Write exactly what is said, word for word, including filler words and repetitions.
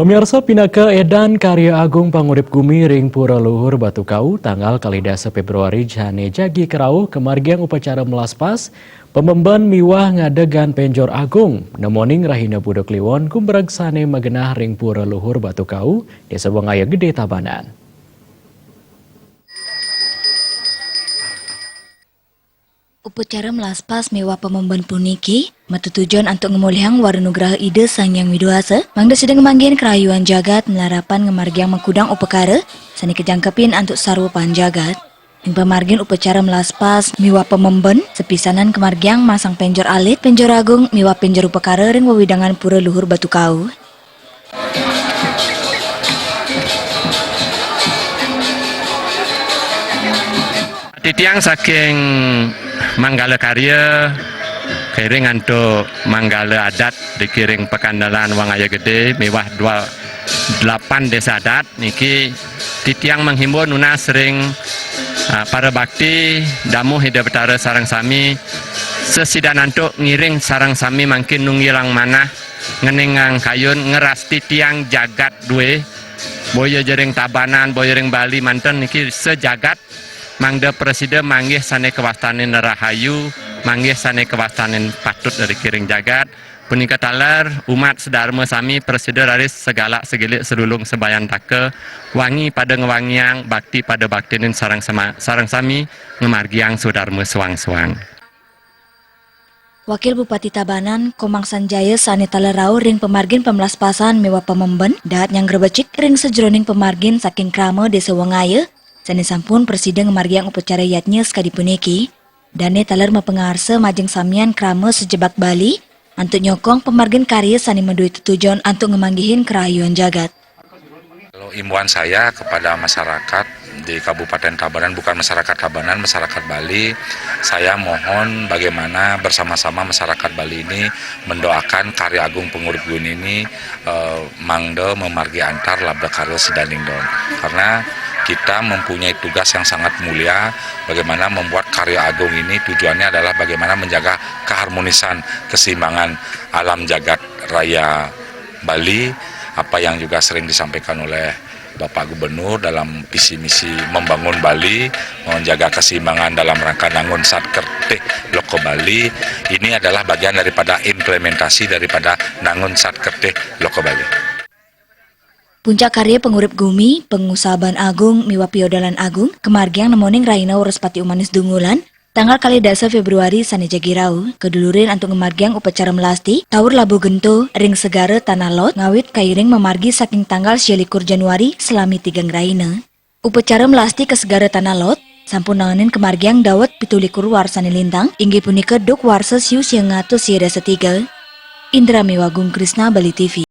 Pamiarsa, pinaka edan karya agung pangurip gumi ring Pura Luhur Batu Kau, tanggal kalih dasa Februari jane jagi karauh kamargiang upacara melaspas, pamemben miwah ngadegan penjor agung, nemoning rahina Buda Kliwon gumbreg sane magenah ring Pura Luhur Batu Kau, Desa Wangaya Gede, Tabanan. Upacara melaspas miwah pamemben puniki matetujon antuk ngamolihang wara nugraha Ida Sang Hyang Widi Wasa, mangda sida ngamanggihin karayuan jagat malarapan ngamargiang makudang upakara sane kajangkepin antuk sarwa pan jagat. Ring pamargin upacara melaspas miwah pamemben, sapisanan kamargiang masang penjor alit, penjor agung miwah penjor upakara ring wewidangan Pura Luhur Batu Kau. Titiang saking Manggala Karya, kairing antuk Manggala Adat di kiring Pakandalan Wangaya Gede miwah dua delapan desa adat niki, titiang menghimbau nunas ring, ah, para bakti damuh Ida Betara sareng sami, sesidan antuk ngiring sareng sami mangkin nunggilang manah, ngeningang kayun, ngrastitiang jagat due, boya ja ring Tabanan, boya ring Bali manten niki sajagat, mangda prasida manggih sane kawastanin rahayu, manggih sane kawastanin patut ring kiring jagat. Punika taler umat sadarma sami prasida raris sagalak sagilik salulung sabayantaka, wangi pada ngwangiang, bakti pada baktinin sareng sama-, sareng sami ngamargiang swadarma suang-suang. Wakil Bupati Tabanan, Komang Sanjaya, sane taler rauh ring pamargin pamlaspasan miwah pamemben, daat nyanggra becik ring sajeroning pamargin saking krama Desa Wangaya, sane sampun prasida ngamargiang upacara yadnya sakadi puniki. Dane taler mapangarsa majeng samian krama sajebag Bali, antuk nyokong pamargin karya sane madue tetujon antuk ngamanggihin karayuan jagat. Kalau imbauan saya kepada masyarakat di Kabupaten Tabanan, bukan masyarakat Tabanan, masyarakat Bali, saya mohon bagaimana bersama-sama masyarakat Bali ini mendoakan karya agung pangurip gumi ini, eh, mangda mamargi antar labda karya sidaning don. Karena kita mempunyai tugas yang sangat mulia, bagaimana membuat karya agung ini tujuannya adalah bagaimana menjaga keharmonisan, keseimbangan alam jagat raya Bali, apa yang juga sering disampaikan oleh Bapak Gubernur dalam visi misi membangun Bali, menjaga keseimbangan dalam rangka nangun sat kertih loka Bali. Ini adalah bagian daripada implementasi daripada nangun sat kertih loka Bali. Puncak karya pangurip gumi, pangusaban agung, miwah piodalan agung, kamargiang nemoning rahina Wraspati Umanis Dungulan, tanggal kalih dasa Februari sane jagi rauh, kadulurin antuk ngamargiang upacara melasti, taur labuh gento, ring Segara Tanah Lot, ngawit kairing mamargi saking tanggal sialikur Januari salami tigang rahina. Upacara melasti ka Segara Tanah Lot, sampun nangenin kamargiang dawet pitu likur warsane lintang, inggih punika duk warsa siu siang atus sia dasa tiga. Indra Mewagung Krisna, Bali T V.